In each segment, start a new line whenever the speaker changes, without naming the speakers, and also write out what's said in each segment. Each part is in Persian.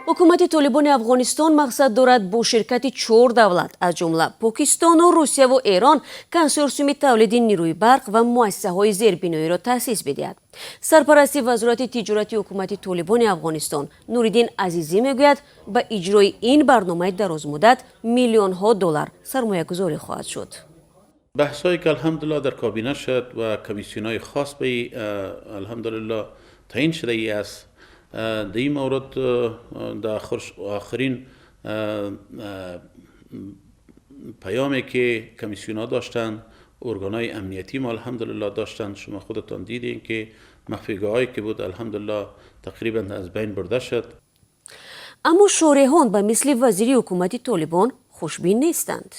Ҳукумати Толибони Афғонистон мақсад дорад бо ширкати чор давлат, аз ҷумла Покистону Русияву Эрон, консорсиуми тавлиди нерӯи барқ ва муассисаҳои зербиноиро таъсис бидиҳад. Сарпарасти Вазорати тиҷорати ҳукумати Толибони Афғонистон Нуриддин Азизӣ мегӯяд, ба иҷрои ин барномаи дарозмуддат миллионҳо доллар сармоягузорӣ хоҳад шуд.
بحثایی که الحمدلله در کابینه شد و کمیسیون های خاص به الحمدلله تعیین شده ای است، در این مورد در آخرین پیامی که کمیسیون ها داشتن، ارگان های امنیتی ما الحمدلله داشتن، شما خودتان دیدین که مخفیگاه هایی که بود الحمدلله تقریبا از بین برده شد.
Аммо шореҳон ба мисли вазири ҳукумати Толибон хушбин нестанд.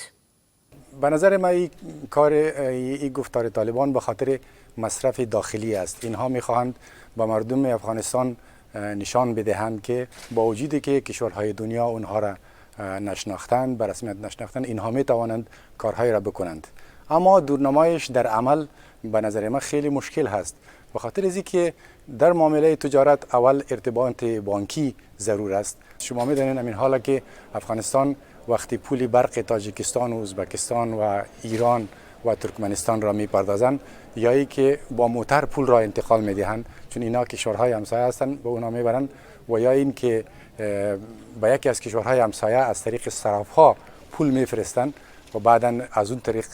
به نظر من این کار، این گفتار طالبان به خاطر مصرف داخلی است. اینها میخواهند به مردم افغانستان نشان بدهند که با وجودی که کشورهای دنیا اونها را نشناختند، به رسمیت نشناختند، اینها می توانند کارهایی را بکنند. اما دورنمایش در عمل به نظر من خیلی مشکل هست، به خاطر ازی که در معامله تجارت اول ارتباط بانکی ضرور است. شما میدانید همین حالا که افغانستان وقتی پول برق تاجیکستان و ازبکستان و ایران و ترکمنستان را میپردازند یا ای که با موتر پول را انتقال میدهند، چون اینا کشورهای همسایه هستند، به اونا میبرند، و یا این که به یکی از کشورهای همسایه از طریق صراف ها پول میفرستند و بعدا از اون طریق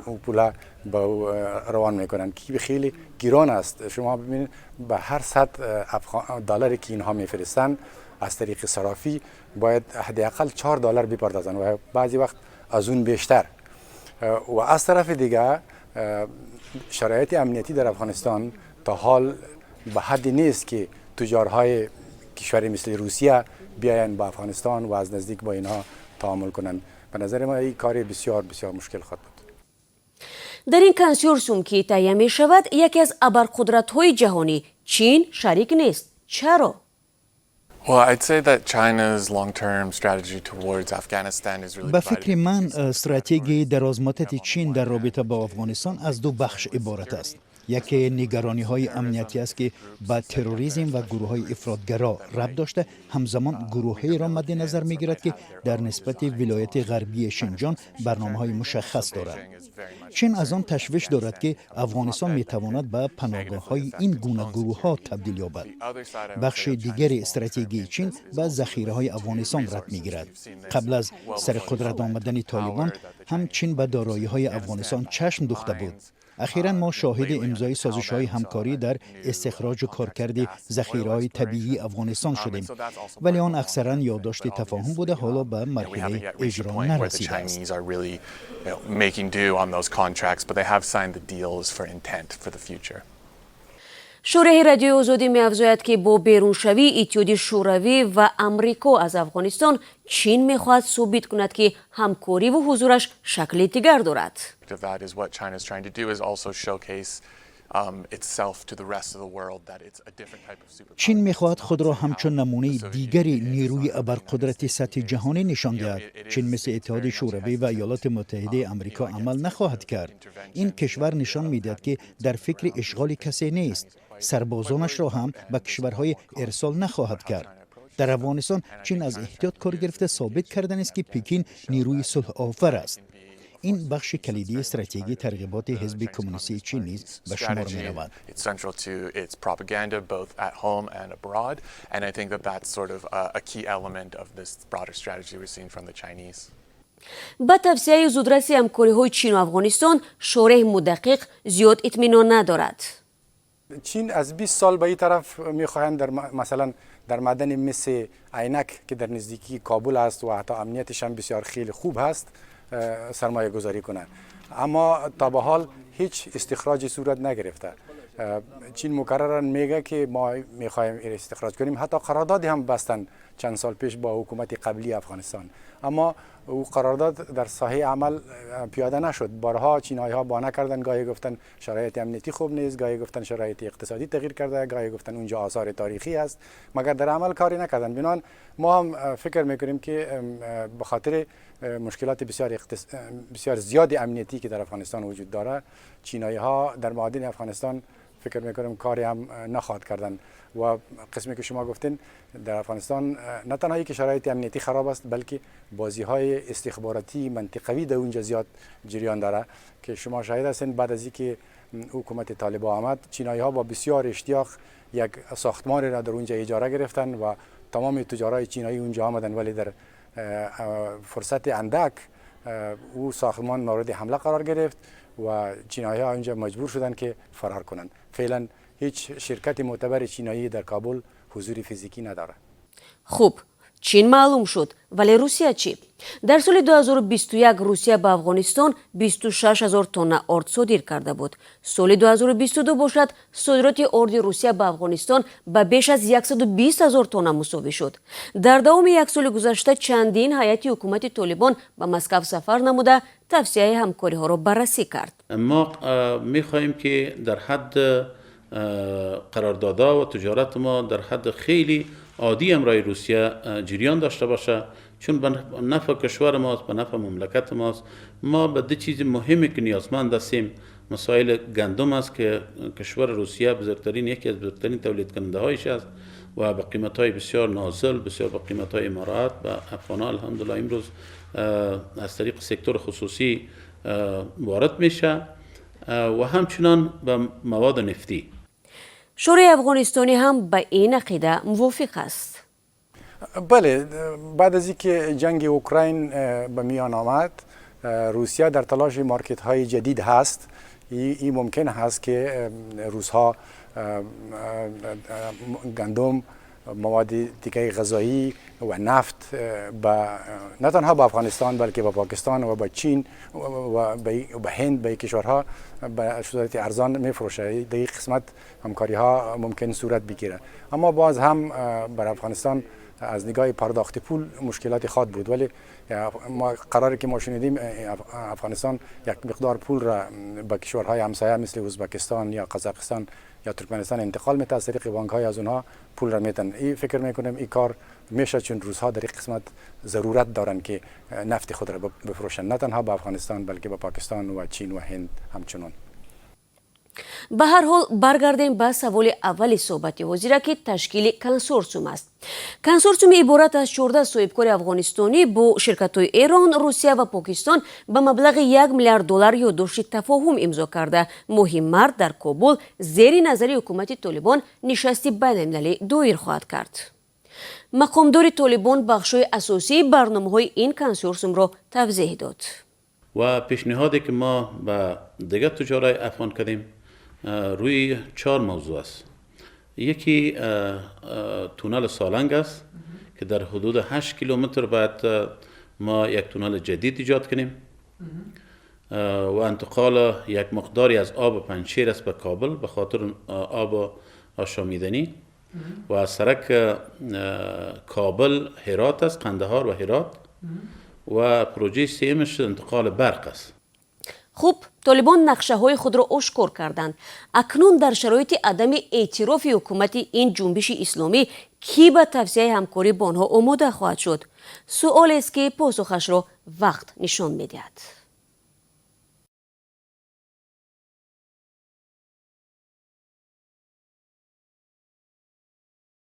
اون پول به روان میکنن که خیلی گران است. شما ببینید، به هر 100 دلاری که اینها میفرستند از طریق صرافی باید حداقل 4 دلار بپردازن و بعضی وقت از اون بیشتر. و از طرف دیگه شرایط امنیتی در افغانستان تا حال به حدی نیست که تجارهای کشوری مثل روسیه بیاین به افغانستان و از نزدیک با اینها تعامل کنند. به نظر ما این کار بسیار بسیار مشکل خواهد بود.
Дар ин консорсиум, ки таҳия мешавад, яке аз абарқудратҳои ҷаҳонӣ, Чин, шарик нест. Чаро?
Well, I'd say that China's long-term strategy towards Afghanistan is really
به فکر من استراتژی درازمدت چین در رابطه با افغانستان از دو بخش عبارت است. یکی نگرانی های امنیتی است که به تروریسم و گروه های افراط‌گرا ربط داشته، همزمان گروهی را مد نظر می گیرد که در نسبت ولایت غربی شینجان برنامه های مشخص دارد. چین از آن تشویش دارد که افغانستان می تواند به پناهگاه های این گونه گروه ها تبدیل یابد. بخش دیگر استراتژی چین به ذخیره های افغانستان ربط می گیرد. قبل از سر قدرت آمدن طالبان هم چین به دارایی های افغانستان چشم دوخته بود. اخیرا ما شاهد امضای سازش های همکاری در استخراج و کارکرد ذخیره طبیعی افغانستان شدیم، ولی آن اکثرا یادداشت تفاهم بوده، حالا به مرحله اجرا نرسیده است.
Making do on those contracts, but they have signed the deals for intent for the future.
Шореҳи Радиои Озодӣ меафзояд, ки бо беруншавии Иттиҳоди Шӯравӣ ва Амрико аз Афғонистон Чин мехоҳад собит кунад, ки ҳамкориву ҳузураш шакли дигар дорад.
That is what China is trying to do, is also showcase itself to the rest of the world that it's a different type of superpower.
چین میخواهد خود را همچون نمونه دیگری نیروی ابرقدرت سطح جهانی نشان دهد. چین مثل اتحاد شوروی و ایالات متحده امریکا عمل نخواهد کرد. این کشور نشان میدهد که در فکر اشغال کسی نیست. سربازانش را هم به کشورهای ارسال نخواهد کرد. در افغانستان چین از احتیاط کار گرفته، ثابت کردن است که پکین نیروی صلح آور است. این بخش کلیدی استراتژی ترغیبات حزب کمونیستی چین نیز به شمار می رود.
It's central to its propaganda both at home and abroad, and I think that that's sort of a key element of this broader strategy we're seeing from the Chinese.
Ба тавсеаи зудраси ҳамкориҳои Чину Афғонистон шореҳ Мудаққиқ зиёд итминон надорад.
چین از 20 سال به این طرف میخواهند در مثلا در معدن مس عینک که در نزدیکی کابل است و حتی امنیتش هم بسیار خیلی خوب هست، سرمایه گذاری کنند، اما تا به حال هیچ استخراجی صورت نگرفته. چین مکررا میگه که ما میخوایم استخراج کنیم. حتی قراردادی هم بستن چند سال پیش با حکومت قبلی افغانستان، اما او قرارداد در ساحه عمل پیاده نشد. بارها چینایی ها بهانه کردن، گاهی گفتن شرایط امنیتی خوب نیست، گاهی گفتن شرایط اقتصادی تغییر کرده، گاهی گفتن اونجا آثار تاریخی است، مگر در عمل کاری نکردن. بناً ما هم فکر میکنیم که به خاطر مشکلات بسیار زیاد امنیتی که در افغانستان وجود داره، چینایی ها در معادن افغانستان فکر میکنم کاری هم نخواهد کردن. و قسمی که شما گفتین، در افغانستان نه تنها که شرایط امنیتی خراب است، بلکه بازی های استخباراتی منطقوی در اونجا زیاد جریان داره که شما شاهد هستین. بعد از اینکه حکومت طالبان آمد، چینایی ها با بسیار اشتیاق یک ساختمان را در اونجا اجاره گرفتن و تمام تجارای چینایی اونجا آمدن، ولی در فرصت اندک او ساختمان مورد حمله قرار گرفت و چینایی ها اونجا مجبور شدند که فرار کنند. فعلا هیچ شرکت معتبر چینایی در کابل حضور فیزیکی نداره.
Хуб, Чин маълум шуд, вале Русия чӣ? Дар соли 2021 Русия ба Афғонистон 26 ҳазор тонна орд содир карда буд. Соли 2022 бошад, содироти орди Русия ба Афғонистон ба беш аз 120 ҳазор тонна мусовӣ шуд. Дар давоми як соли гузашта чандин ҳайати ҳукумати Толибон ба Москав сафар намуда, тавсеаи ҳамкориҳоро баррасӣ кард.
ما میخواهیم که در حد قراردادها و تجارت ما در حد خیلی عادی امرای روسیه جریان داشته باشه، چون به نفع کشور ماست، به نفع مملکت ماست. ما به دو چیز مهمی که نیازمند هستیم، مسائل گندم است که کشور روسیه بزرگترین، یکی از بزرگترین تولید کننده هایش است و به قیمت های بسیار نازل، بسیار به قیمت های مراعات به افغان الحمدلله امروز از طریق سکتور خصوصی وارد میشه و همچنان به مواد نفتی.
Шӯрои афғонистонӣ ҳам ба ин ақида мувофиқ аст.
بله، بعد از اینکه جنگ اوکراین به میان آمد، روسیه در تلاش مارکت های جدید هست. این ممکن هست که روس ها گندم، مواد دیگه غذایی و نفت به نه تنها به افغانستان، بلکه به پاکستان و به چین و به هند، به کشورها به صورت ارزان میفروشه. در این قسمت همکاری ها ممکن صورت بگیره، اما باز هم بر افغانستان از نگاه پرداخت پول مشکلات خواد بود. ولی ما قراری که ما شنیدیم، افغانستان یک مقدار پول را به کشورهای همسایه مثل ازبکستان یا قزاقستان یا ترکمنستان انتقال میده، از طریق بانک های از اونها پول را میتن. این فکر میکنم این کار میشه، چون روس ها در این قسمت ضرورت دارن که نفت خود را بفروشن، نه تنها به افغانستان، بلکه به پاکستان و چین و هند همچنان.
Ба ҳар ҳол، баргардем ба саволи аввали суҳбати ҳозира، ки ташкили консорсиум аст. Консорсиуми иборат аз 14 соҳибкори афғонистонӣ бо ширкатҳои Эрон، Русия ва Покистон ба маблағи 1 миллиард доллар ёддошти тафоҳум имзо карда، моҳи март дар Кобул зери назари ҳукумати Толибон нишасти байналмилалӣ доир хоҳад кард. Мақомдори Толибон бахшҳои асосии барномаҳои ин консорсиумро тавзеҳ дод.
و پیشنهادی که ما به دیگر تجارای افغان کردیم روی چهار موضوع است. یکی تونل سالنگ است که در حدود 8 کیلومتر باید ما یک تونل جدید ایجاد کنیم و انتقال یک مقداری از آب پنجشیر است به کابل به خاطر آب آشامیدنی و سرک کابل هرات است، قندهار و هرات و پروژه سیمش انتقال برق است.
Хуб، Толибон нақшаҳои худро ошкор карданд. Акнун дар шароити адами эътирофи ҳукумати ин ҷунбиши исломӣ، кӣ ба тавсеаи ҳамкорӣ бо онҳо омода хоҳад шуд؟ Суолест، ки посухашро вақт нишон медиҳад.